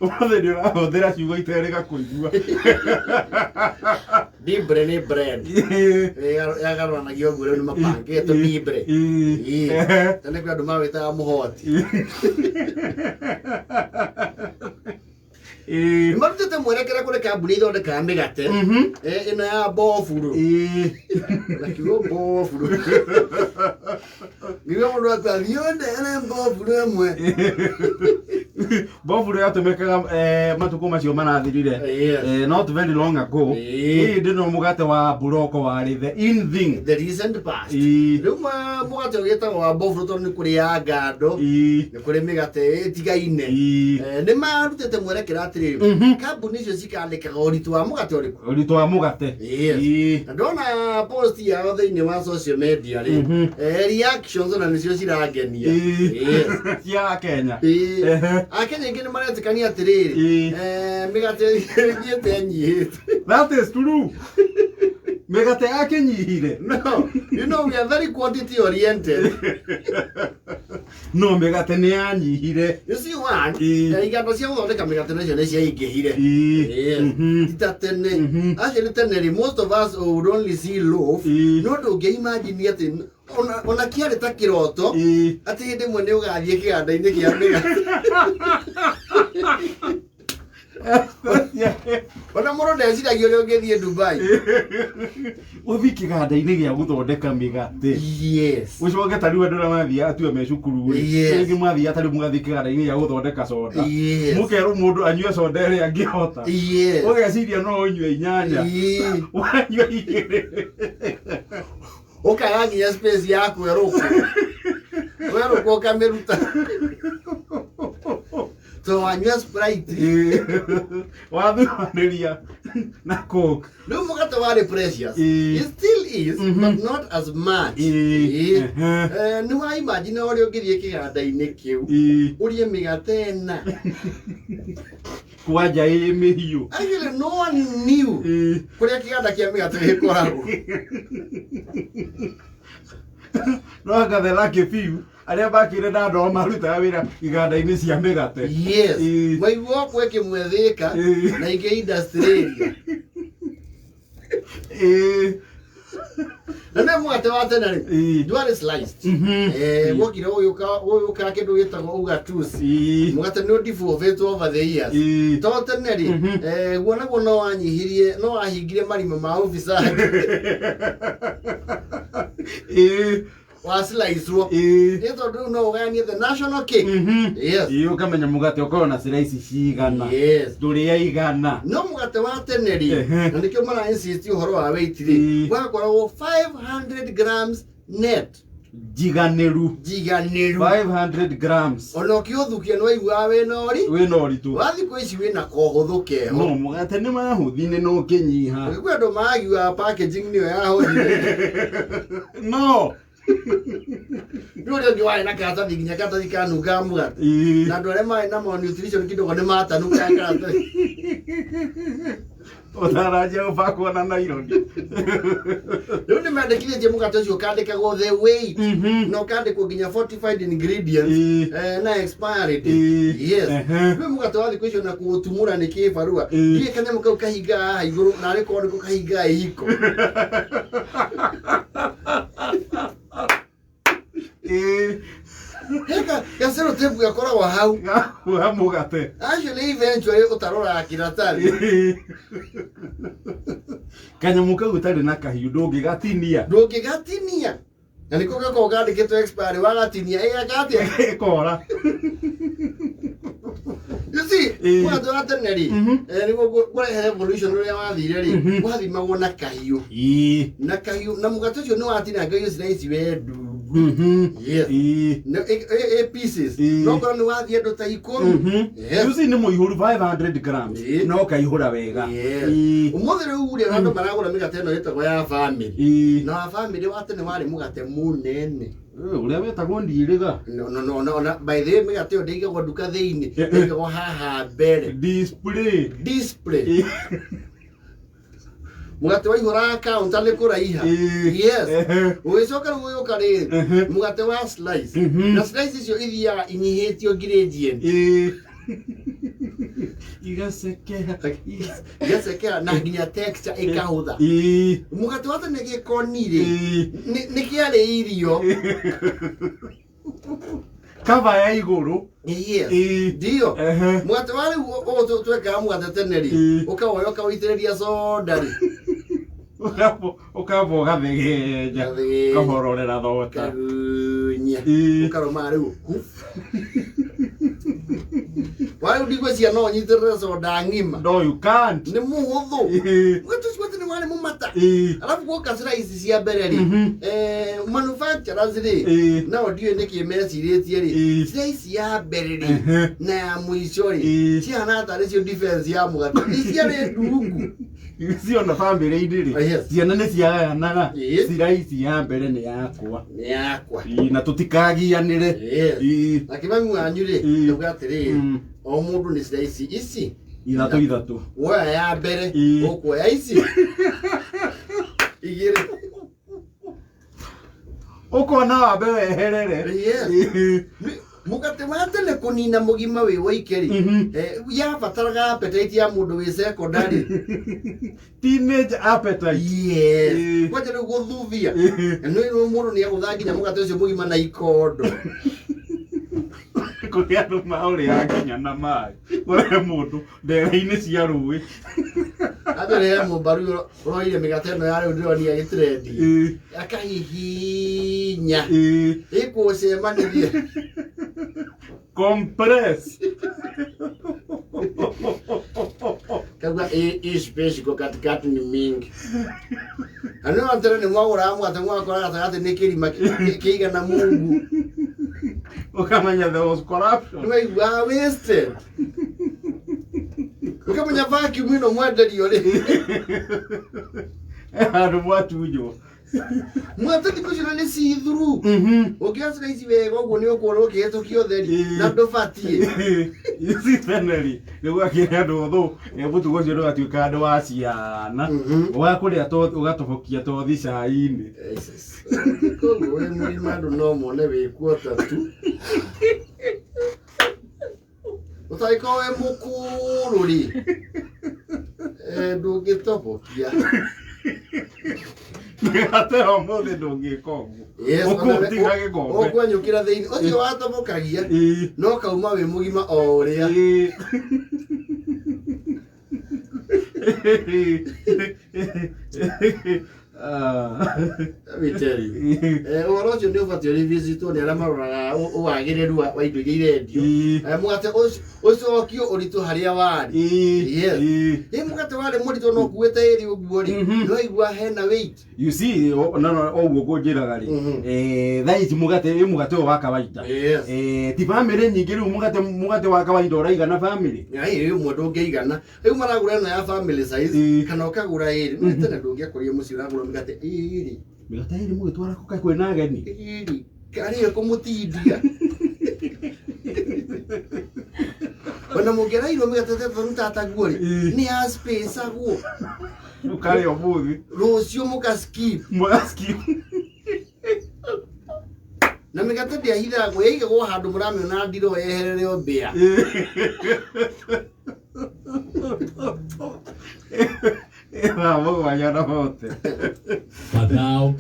Ũmũthĩ nĩ ũrahũthĩra ciugo iterĩga kũigua. Dibre nĩ brand. Yagarũranagia ũguo rĩu nĩ mapangĩtwo dibre. Tene kwĩ andũ mawĩtaga mũhoti. Nĩ marutĩte mwerekera kũrĩ kambuni ithondekaga mĩgate. Ĩno ya boburu. Na kiugo boburu. Ngiuga mũndũ akathiĩ ũndere mboburu ĩmwe. Mboburu yatũmĩkaga matukũ macio marathirire. Yes. Not very long ago. Hĩndĩ no mũgate wa mburoko warĩ the in thing. The recent past. Rĩu mũgate ũgĩtagwo wa mboburu tondũ nĩ kũrĩ ya ngando, nĩ kũrĩ mĩgate ĩtigaine. Nĩ marutĩte mwerekera atĩrĩrĩ, kambuni icio cikandĩkaga ũritũ wa mũgate ũrĩkũ? Ũritũ wa mũgate. Yes. Na ndona post yao thĩinĩ wa social media rĩ, reactions ona nĩcio cirangenia. Yes. Cia Kenya. Akenya aingĩ nĩ maretĩkania atĩrĩrĩ, mĩgate ĩthiĩte ĩnyihĩte. That is true. Mĩgate yakĩnyihire. No, you know we are very quantity oriented. No mĩgate nĩ yanyihire. You see one, iganda cia gũthondeka mĩgate nacio nĩ ciaingĩhire. Yes. Ti ta tene. Actually tene rĩ, most of us would only see loaf. No ndũngĩ imagine atĩ ona kĩarĩ ta kĩroto atĩ hĩndĩ ĩmwe nĩ ũgathiĩ kĩganda-inĩ kĩa mĩgate. Ona mũndũ ndeciragia ũrĩa ũngĩthiĩ Dubai. Ũthiĩ kĩganda-inĩ gĩa gũthondeka mĩgate. Yes. Ũcoke ta rĩu andũ arĩa mathiaga atue me cukuru rĩ, Yes. rĩngĩ mathiaga ta rĩu mũgathiĩ kĩganda-inĩ gĩa gũthondeka soda. Yes. Mũkerwo mũndũ anyue soda ĩrĩa angĩhota. Yes. Ũgeciria no ũnyue inyanya. Wanyua igĩrĩ. Ũkaga nginya space ya kwerũkwo. Werũkwo ũkamĩruta. To wanyua Sprite. Wathuranĩria na Coke. Rĩu mũgate warĩ precious. It still is, but not as much. Nĩ wa imagine ũrĩa ũngĩthiĩ kĩganda-inĩ kĩu. Ũrĩe mĩgate ĩna. Kwanja ĩ mĩhiũ. Actually, no one knew kũrĩa kĩganda kĩa mĩgate gĩkoragwo. No anga the lucky few arĩa makĩrĩ na andũ ao marutaga wĩra iganda-inĩ cia mĩgate. Yes. Maiguo kwĩ kĩmwe Thĩka na ingĩ industry area. Na nĩ mũgate wa tene rĩ, ndwarĩ sliced. Wokire ũgĩũka kĩndũ gĩtagwo ugatusi. Mũgate nĩ ũdevolvĩtwo over the years. To tene rĩ, guo naguo no wanyihirie, no wahingire marima ma ufisadi. Wa slicewo. Nĩ tondũ rĩu no ũgayanie the national cake. Yes. Ũkamenya mũgate ũkorwo na slice cigana. Yes. Ndũrĩa igana. No mũgate wa tene rĩ, na nĩkĩo mara insist ũhoro wa weight rĩ, wakoragwo 500 grams net. Njiganĩru. Njiganĩru. 500 grams. Ona ũkĩũthukia nĩ waiguaga wĩna ũri. Wĩna ũritũ. Wa thikũ ici wĩna kohũthũ keho. No mũgate nĩ mahũthi-inĩ no ũkĩnyiha. Kwĩ andũ maragiuaga packaging nĩyo yahũthire. No. Nĩ ũrĩa ũngĩ warĩ na karatathi nginya karatathi kanungaga mũgate. Na andũ arĩa marĩ na malnutrition kidogo nĩ matanukaga karatathi. Ũtaranjia gũbakwo na Nairobi. Rĩu nĩ mendekithĩtie mũgate ũcio ũkandĩkagwo the weight. Na ũkandĩkwo nginya fortified ingredients, na expiry date. Yes. Rĩu mũgate wa thikũ icio na kũũtumũra nĩ kĩbarũa. Ndiũĩ kanyamũ kau kahingaga haha igũrũ na arĩ korwo nĩko kahingaga ihiko. Heka gacero tape gakoragwo hau. Gakuoha mũgate. Actually eventually ũtaroraga kĩratathi. Kanyamũ kau ũtarĩ na kahiũ ndũngĩgatinia. Ndũngĩgatinia. Na nĩkĩo gakoragwo kandĩkĩtwo expiry wagatinia ĩgeka atĩa? Ĩkora. You see, mũgate wa tene rĩ, nĩguo kũrehe revolution ũrĩa wathire rĩ, wathimagwo na kahiũ. Na kahiũ, na mũgate ũcio nĩ watinangagio slice we ndungu. Yes. No, ĩ pieces. No korwo nĩ wathiĩ andũ ta 10. Yes. You see nĩ mũihũru 500 grams. No kaihũra wega. Yes. Ũmũthĩ rĩu rĩ, andũ maragũra mĩgate ĩno ĩtagwo ya family. Na wa family wa tene warĩ mũgate mũnene. Ũrĩa wetagwo ndiĩrĩga. No, no, no, no, no, by the way mĩgate ĩyo ndĩigagwo nduka thĩinĩ, ĩigagwo haha mbere. Display. Display. Mũgate waihũraga counter nĩ kũraiha. Yes. Ũgĩcoka rĩu ũgĩũka rĩrĩ, mũgate wa slice. Na slice icio ithiaga inyihĩtio ingredient. Igacekera. Igacekera na nginya texture ĩkahũtha. Ĩĩ. Mũgate wa tene gĩkoni rĩ, Ĩĩ. nĩ kĩarĩ irio. Kava ya igũrũ. Yes. Ĩĩ. Ndio. Ehe. Mũgate wa rĩu ũũ twekaga mũgate tene rĩ, Ĩĩ. ũkawoya ũkawĩitĩrĩria soda rĩ. Ũkamba ũgathegenja. Ũgathegenja. Ũkahororera thota. Ũkagunyia. Ĩĩ. Ũkarũma rĩu. Hu. Wa rĩu ndigwĩciria no ũnyitĩrĩre soda ng'ima. No you can't. Nĩ mũhũthũ. Ĩĩ. Mũgate ũcio wa tene warĩ mũmata. Ĩĩ. Alafu guoka slice cia mbere rĩ, Mhm. manufacturers rĩ, Ĩĩ. nao ndiũĩ nĩkĩ mecirĩtie rĩ, Ĩĩ. slice ya mbere rĩ Ehe. na ya mũico rĩ, Ĩĩ. cihana tarĩ cio defense ya mũgate, nĩ ciarĩ ndungu. Ciona bamĩrĩ-inĩ rĩ, Yes. ciana nĩ ciagayanaga. Ĩĩ. Slice ya mbere nĩ yakwa. Nĩ yakwa. Ĩĩ, na tũtikagianĩre. Yes. Ĩĩ. Nake mami wanyu rĩ, Ĩĩ. ndauga atĩrĩrĩ, Mm. o mũndũ nĩ slice ici Ithatũ ithatũ. woya ya mbere, Ĩĩ. ũkuoya ici igĩrĩ. Ũkona wambe weherere. Yes. Ĩĩ. Mũgate wa tene kũnina mũgima wĩ woike rĩ, Mhm. yabataraga appetite ya mũndũ wĩ secondary. Teenage appetite. Yes. Ĩĩ. Kwanja rĩu gũthuthia. Ĩĩ. Nĩ mũndũ nĩ agũtha nginya mũgate ũcio mũgima na ikondo. Kũrĩ andũ maũrĩaga nginya na maĩ. Kũrĩ mũndũ ndere-inĩ cia rũĩ. Atĩ he mũmbaru ũroire mĩgate ĩno ya rĩu ndĩronia ĩgĩtrendi. Ĩĩ. Akahihinya. Ĩĩ. Ĩkũcemanirie. Compress. Kauga hii space iko katikati ni mingi. Na nĩ tene nĩ mwagũraga mũgate mwakora gatagatĩ nĩ kĩrima kĩigana mungu. Ũkamenya there was corruption. Nĩ waiguaga wasted. Ũkamenya vacuum ĩno mwenderio rĩ. Handũ mwatunywo. Mũgate thikũ ici nĩ see through. Mhm. Ũngĩoya slice wega ũguo nĩ ũkuona ũkĩhĩtũkia ũtheri Ĩĩ. na ndũbatiĩ. Ici tene rĩ, nĩ gwakĩrĩ andũ ũthũ, mũtugo ũcio ndũgatuĩka andũ wa ciana. Mhm. Ũgakũrĩa ũgatobokia tothi cai-inĩ. Jesus. Koguo wĩ mũgima andũ no mone wĩ kuota tu. Ũtangĩkorwo wĩ mũkũrũ rĩ, ndũngĩtobokia. Mĩgate ya ũmũthĩ ndũngĩka ũguo. Yes, Ũkũtiga gĩkombe. Ũkwenyũkĩra thĩinĩ. Ũcio watobokagia Ĩĩ. no kauma wĩ mũgima o ũrĩa. Ĩĩ. Ah. Let me tell you. Ũhoro ũcio nĩ ũbatiĩ ũrĩvisitwo nĩ arĩa maroraga wagĩrĩru wa indo iria irendio. Ĩĩ. Mũgate ũcokio ũritũ harĩa warĩ. Ĩĩ. Yes. Ĩĩ. Ĩ mũgate warĩ mũritũ no ũkuĩte ĩrĩ ũguo rĩ, Mhm. no igua hena weight. You see, no no ũguo kũnjĩraga rĩ, Mhm. thaa ici mũgate ĩ mũgate ũyũ wa kawaida. Yes. Ti bamĩrĩ nyingĩ rĩu mũgate wa kawaida ũraigana bamĩrĩ. Ai rĩu ũmwe ndũngĩigana. Rĩu maragũra ĩno ya family size Ĩĩ. kana ũkagũra ĩrĩ. Nĩ tene ndũngĩakorire mũciĩ ũragũra mĩgate ĩrĩ. Mĩgate ĩrĩ mũgĩtwara kũ kaĩ kwĩna ageni. Ĩrĩ. Karĩ kũmũtindia. Ona mũngĩrairwo mĩgate ĩtatũ tataguo rĩ, Ĩĩ. nĩ ya space aguo. Ũkarĩa ũmũthĩ. Rũciũ mũka skip. Mũgaskip. Na mĩgate ndĩahithagwo yaigagwo handũ mũramĩona ndiroo yeherere o mbĩa. Thaa 7:40. But now,